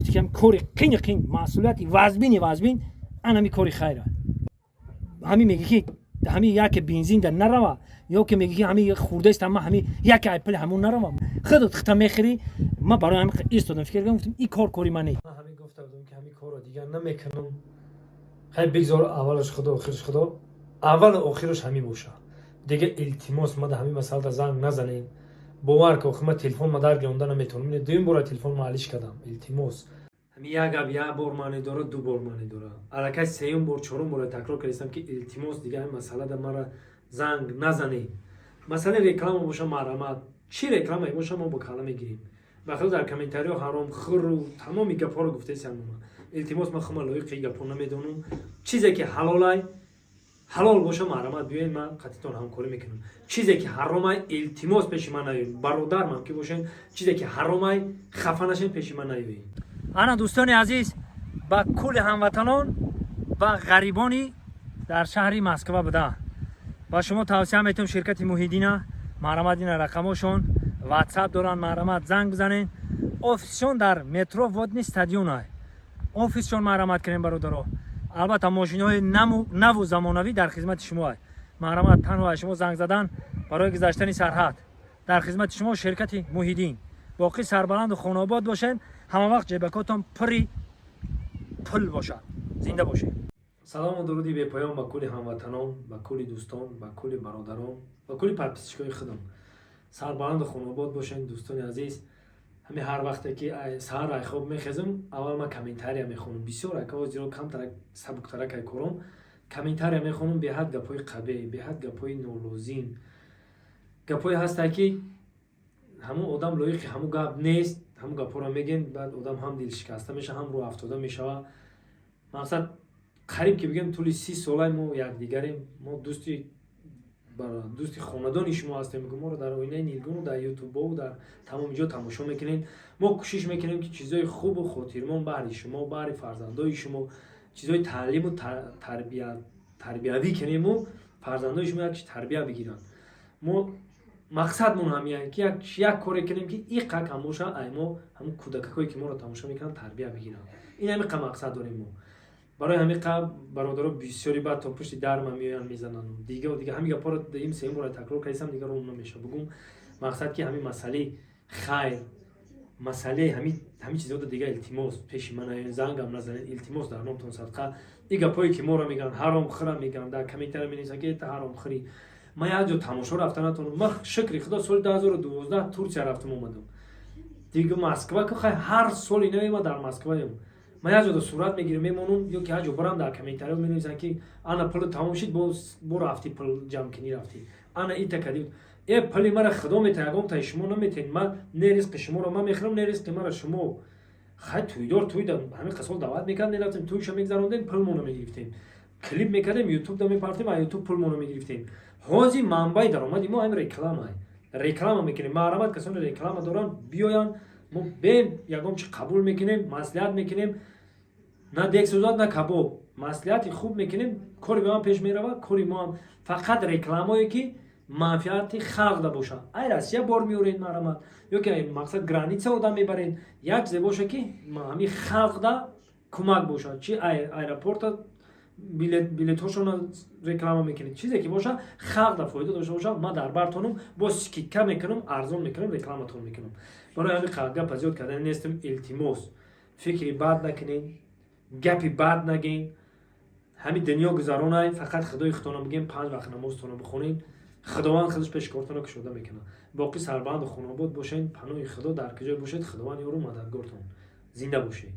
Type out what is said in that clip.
Чизе ки кори қини қин, масъулияти вазбини вазбин, анами кори хайра. Ҳами меги, ки ҳами яке бензин да нарава, ё ки меги, ки ҳами хурдаист, ама ҳами яке ай пули ҳамун нарава, худат хита мехӯри. Ма барои ҳами истодам, фикр кардам, гуфтам, ин кор кори ман нест. Ман ҳамин гуфта будам, ки ҳамин корро дигар намекунам. Хай, бигзор, аввалаш Худо, охираш Худо, аввалу охираш ҳамин боша. Дига, илтимос, ма да ҳамин масъалада занг назанем. Бовар ки, охир ма телефон ма дар гиронда наметавонам. Дуюм бора телефон ма алиш кардам. Илтимос, ҳамин як гап як бор маъне дорад, ду бор маъне дорад, аллакай сеюм бор, чорум бора такрор кардистам, ки илтимос, дига ҳамин масъалада мара занг назанем. Масъалаи реклама боша, марҳамат, чӣ рекламае боша, мо бо калла мегирем. Бахел дар комментариҳо ҳаромхӯру тамоми гапҳоро гуфтаисам. Илтимос, ман хума лоиқи гапҳо намедонам. Чизе ки ҳалолай, ҳалол боша, марҳамат, биёед, ман қатитон ҳамкорӣ мекунам. Чизе ки ҳаромай, илтимос, пеши ман наёед. Бародармам ки бошен, чизе ки ҳаромай, хафа нашен, пеши ман наёед. Ана, дӯстони азиз, ба кулли ҳамватанон ва ғарибони дар шаҳри Москва буда, ба шумо тавсия метавам ширкати Муҳиддина. Марҳамат, ина рақамошон, Ватсап доранд, марҳамат, занг бизанед. Офисшон дар метро Водный стадион ай офисшон. Марҳамат кунем, бародаро. Албатта, мошиноҳои наву замонавӣ дар хизмати шумо ай. Марҳамат, танҳо аз шумо занг задан барои гузаштани сарҳад. Дар хизмати шумо ширкати Муҳиддин. Боқӣ сарбаланду хонаобод бошед, ҳама вақт ҷебакотон пури пул бошад. Зинда бошед. Салому дуруди бепоён ба кулли ҳамватанон, ба кулли дӯстон, ба кулли бародарон, ба кулли подписчикои худам. Сарбаланду хонаобод бошед, дӯстони азиз. Ҳамин ҳар вақте ки саҳар ай хоб мехезам, аввал ман комментария мехонам. Бисёр акао зиро камтарак сабуктарак ай кором, комментария мехонам. Беҳад гапҳои қабеҳ, беҳад гапҳои нолозим, гапҳое ҳастае, ки ҳамун одам лоиқи ҳамун гап нест, ҳамун гапҳоро мегӯем. Баъд одам ҳам дилшикаста мешава, ҳам рӯҳафтода мешава. Мақсад, қариб ки бигӯем, тӯли 30 солаи мо якдигарем. Мо дӯсти хонадони шумо ҳастем. Моро дар Оинаи Нилгуну, дар Ютубову дар тамоми ҷо тамошо мекунед. Мо кӯшиш мекунем, ки чизои хубу хотирмон баҳри шумо, баҳри фарзандои шумо, чизои таълиму тарбиявӣ кунему фарзандои шумо як тарбия бигиранд. Мо мақсадмон ҳамин, ки як коре кунем, ки иқак ҳам боша, ай мо ҳамун кӯдакакое, ки моро тамошо мекунанд, тарбия бигиранд. Ин ҳамиқа мақсад дорем мо. Барои ҳамиқа, бародаро, бисёри баъд то пушти дарма меоянд, мезананд. Дига дига ҳамин гапҳоро дуюм, сеюм бора такрор кардисам, дигар ром намеша бугум. Мақсад, ки ҳамин масъалаи хайр, масъалаи ҳамин чизода дига, илтимос, пеши ман наёен, зангам назанед, илтимос, дар номтон садқа. И гапҳое, ки моро мегӯянд, ҳаромхӯра мегӯянд, дар комментария менависанд, ки это ҳаромхӯрӣ. Ман як ҷо тамошо рафта натонам. Ман, шукри Худо, соли 2012 Турсия рафтам, омадам. Дига Москва ки хай, ҳар соли нави ман дар Москваям. Ман як ҷода сурат мегирам, мемонам, ё ки як ҷо барам, дар комментариё менависанд, ки ана, пули тамом шид, бо рафтӣ, пул ҷамъ кунӣ рафтӣ, ана ита кадӣ. Э, пули мара Худо метаҳ, ягон таи шумо наметаҳед. Ман не ризқи шуморо ман мехӯрам, не ризқи мара шумо. Хай, тӯйдор тӯйда ҳамин қасол даъват мекард, мерафтем, тӯйша мегзарондем, пулмоно мегирифтем, клип мекардем, Ютубда мепартем, а Ютуб пулмоно мегирифтем. Ҳозир манбаи даромади мо ҳамин реклама, реклама мекунем. Марҳамат, касоне реклама доранд, биёянд, мо бем ягон чи қабул мекунем, маслиҳат мекунем. На дег сӯзад, на кабоб. Маслиҳати хуб мекунем, кори ба ман пеш меравад, кори мо ҳам. Фақат рекламое, ки манфиати халқ да бошад. Ай Россия бор меоред, марҳамат, ё ки, мақсад, граница одам мебаред, як чизе боша, ки ҳамин халқ да кӯмак бошад. Чи аэропорта билетҳошона реклама мекунед, чизе ки боша, халқ да фоида дошта бошад, ман дар бартонум бо скидка мекунам, арзон мекунам, рекламатон мекунам. Барои ҳамин гапа зиёд кардани нестам. Илтимос, фикри бад накунед, гапи бад нагӯед. Ҳамин дунё гузаронай. Фақат Худои худтона бигем, панҷ вақт намозтона бихонед, Худованд худаш пеши кортона кушода мекунад. Боқӣ сарбаланду хонобод бошед. Паноҳи Худо, дар куҷое бошед, Худованд ёру мададгортон. Зинда бошед.